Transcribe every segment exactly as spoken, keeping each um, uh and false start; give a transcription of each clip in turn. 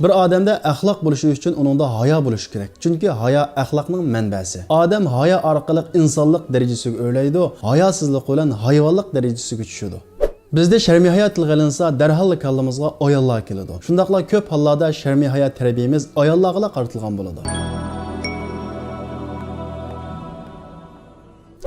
بىر ئادەمدە ئەخلاق بولۇشى ئۈچۈن ئۇنىڭدا ھايا بولۇشى كېرەك. چۈنكى ھايا ئەخلاقنىڭ مەنبەسى. ئادەم ھايا ئارقىلىق ئىنسانلىق دەرىجىسىگە ئۆرلەيدۇ، ھاياسىزلىق بىلەن ھايۋانلىق دەرىجىسىگە چۈشىدۇ. بىزدە شەرمى ھايا تىلغا ئېلىنسا، دەرھاللا كاللىمىزغا ئاياللار كېلىدۇ. شۇنداقلا كۆپ ھاللاردا شەرمى ھايا تەربىيىمىز ئاياللارغىلا قارىتىلغان بولىدۇ.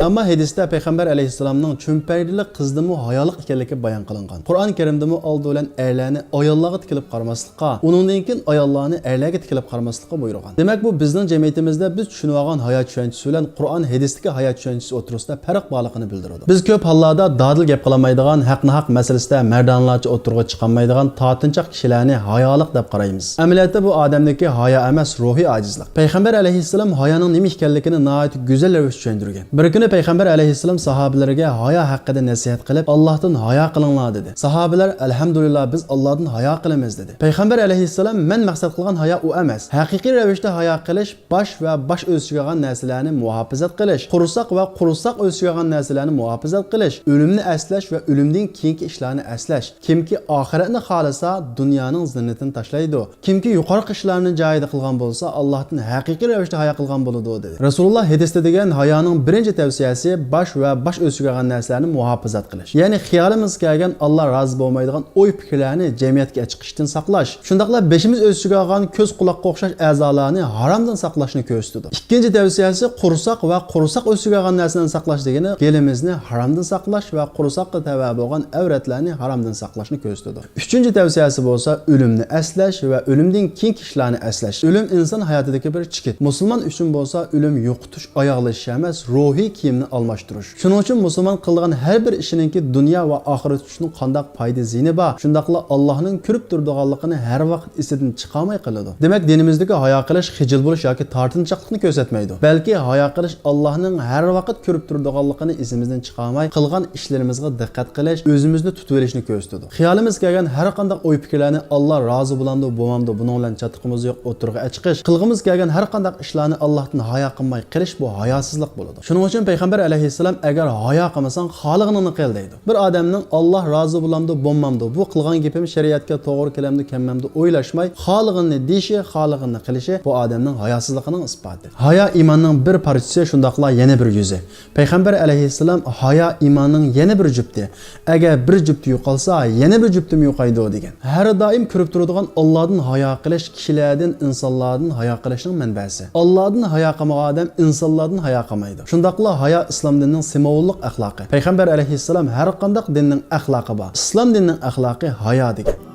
ئەمما ھەدىستە پەيغەمبەر ئەلەيھىسسالامنىڭ چۈمپەيدىلىك قىزدىنمۇ ھايالىق ئىكەنلىكى بايان قىلىنغان. قۇرئان كەرىمدىمۇ ئالدى بىلەن ئەرلەرنى ئاياللارغا تىكىلىپ قارىماسلىققا، ئۇنىڭدىن كېيىن ئاياللارنى ئەرلەرگە تىكىلىپ قارىماسلىققا بۇيرۇغان. دېمەك، بۇ بىزنىڭ جەمئىيىتىمىزدە بىز چۈشىنىۋالغان ھايا چۈشەنچىسى بىلەن قۇرئان ھەدىستىكى ھايا چۈشەنچىسى ئوتتۇرىسىدا پەرق بارلىقىنى بىلدۈرىدۇ. بىز كۆپ ھاللاردا دادىل گەپ قىلالمايدىغان، ھەق-ناھەق مەسىلىسىدە مەردانىلەرچە ئوتتۇرىغا چىقالمايدىغان تارتىنچاق كىشىلەرنى ھايالىق دەپ قارايمىز. ئەمەلىيەتتە بۇ ئادەمدىكى ھايا ئەمەس، روھىي ئاجىزلىق. پەيغەمبەر ئەلەيھىسسالام ھايانىڭ نېمە ئىكەنلىكىنى ناھايىتى گۈزەل رەۋىشتە چۈشەندۈرگەن. بىر كۈنى پەيغەمبەر ئەلەيھىسسالام ساھابىلىرىگە ھايا ھەققىدە نەسىھەت قىلىپ، «ئاللاھتىن ھايا قىلىڭلار» دېدى. ساھابىلەر، «ئەلھەمدۇلىللا، بىز ئاللاھتىن ھايا قىلىمىز» دېدى. پەيغەمبەر ئەلەيھىسسالام، «مەن مەقسەت قىلغان ھايا ئۇ ئەمەس. ھەقىقىي رەۋىشتە ھايا قىلىش باش ۋە باش ئۆسۈشىگە كەلگەن نەرسىلەرنى مۇھاپىزەت قىلىش، قورساق ۋە قورساق ئۆسۈشىگە كەلگەن نەرسىلەرنى مۇھاپىزەت قىلىش، ئۆلۈمنى ئەسلەش ۋە ئۆلۈمدىن كېيىنكى ئىشلارنى ئەسلەش. كىمكى ئاخىرەتنى خالىسا، دۇنيانىڭ زىننىتىنى تاشلايدۇ. كىمكى يۇقىرىقى ئىشلارنى جايىدا قىلغان بولسا، ئاللاھتىن ھەقىقىي رەۋىشتە ھايا قىلغان بولىدۇ» دېدى. رەسۇلۇللا ھەدىستە دېگەن، ھايانىڭ بىرىنچى تەۋسىيەسى باش ۋە باش ئۆسۈشىگە كەلگەن نەرسىلەرنى مۇھاپىزەت قىلىش. يەنى خىيالىمىزغا كەلگەن ئاللا رازى بولمايدىغان ئوي-پىكىرلەرنى جەمئىيەتكە چىقىشتىن ساقلاش. شۇنداقلا بېشىمىز ئۆسۈشىگە كەلگەن كۆز-قۇلاققا ئوخشاش ئەزالارنى ھارامدىن ساقلاشنى كۆرسىتىدۇ. ئىككىنچى تەۋسىيەسى قورساق ۋە قورساق ئۆسۈشىگە كەلگەن نەرسىلەرنى ساقلاش دېگىنى، گېلىمىزنى ھارامدىن ساقلاش ۋە قورساققا تەۋە بولغان ئەۋرەتلەرنى ھارامدىن ساقلاشنى كۆرسىتىدۇ. ئۈچىنچى تەۋسىيەسى بولسا ئۆلۈمنى ئەسلەش ۋە ئۆلۈمدىن كېيىنكى ئىشلارنى ئەسلەش. ئۆلۈم ئىنسان ھاياتىدىكى بىر چېكىت. مۇسۇلمان ئۈچۈن بولسا ئۆلۈم يوقىتىش، ئاياغلىشىش ئەمەس، روھىي كىيىمنى ئالماشتۇرۇش. شۇنىڭ ئۈچۈن مۇسۇلمان قىلىدىغان ھەر بىر ئىشىنىڭكى دۇنيا ۋە ئاخىرەت ئۈچۈن قانداق پايدا زىيىنى بار، شۇنداقلا ئاللاھنىڭ كۆرۈپ تۇرىدىغانلىقىنى ھەر ۋاقىت ئېسىدىن چىقارماي قىلىدۇ. دېمەك، دىنىمىزدىكى ھايا قىلىش خىجىل بولۇش ياكى تارتىنچاقلىقنى كۆرسەتمەيدۇ، بەلكى ھايا قىلىش ئاللاھنىڭ ھەر ۋاقىت كۆرۈپ تۇرىدىغانلىقىنى ئېسىمىزدىن چىقارماي، قىلغان ئىشلىرىمىزغا دىققەت قىلىش، ئۆزىمىزنى تۇتۇۋېلىشنى كۆرسىتىدۇ. خىيالىمىزغا كەلگەن ھەر قانداق ئوي-پىكىرلەرنى ئاللا رازى بولامدۇ، بولمامدۇ، بۇنىڭ بىلەن چاتىقىمىز يوق ئوتتۇرىغا ئەچىقىش، قىلغۇمىز كەلگەن ھەر قانداق ئىشلارنى ئاللاھتىن ھايا قىلماي قىلىش، بۇ ھاياسىزلىق بولىدۇ. شۇنىڭ ئۈچۈن پەيغەمبەر ئەلەيھىسسالام، «ئەگەر ھايا قىلمىساڭ، خالىغىنىڭنى قىل» دەيدۇ. بىر ئادەمنىڭ «ئاللا رازى بولامدۇ، بولمامدۇ، بۇ قىلغان گېپىم شەرىئەتكە توغرا كېلەمدۇ، كەلمەمدۇ» ئويلاشماي، خالىغىنىنى دېيىشى، خالىغىنىنى قىلىشى بۇ ئادەمنىڭ ھاياسىزلىقىنىڭ ئىسپاتى. ھايا ئىماننىڭ بىر پارچىسى، شۇنداقلا يەنە بىر يۈزى. پەيغەمبەر ئەلەيھىسسالام، «ھايا ئىماننىڭ يەنە بىر جۈپتى. ئەگەر بىر جۈپتى يوقالسا، يەنە بىر جۈپتىمۇ يوقايدۇ» دېگەن. ھەر دائىم كۆرۈپ تۇرىدىغان ئاللادىن ھايا قىلىش كىشىلەردىن، ئىنسانلاردىن ھايا قىلىشنىڭ مەنبەسى. ئاللادىن ھايا قىلمىغان ئادەم ئىنسانلاردىن ھايا قىلمايدۇ. شۇنداقلا ھايا ئىسلام دىنىنىڭ سىمۋوللۇق ئەخلاقى. پەيغەمبەر ئەلەيھىسسالام، «ھەر قانداق دىننىڭ ئەخلاقى بار. ئىسلام دىنىنىڭ ئەخلاقى ھايا» دېگەن.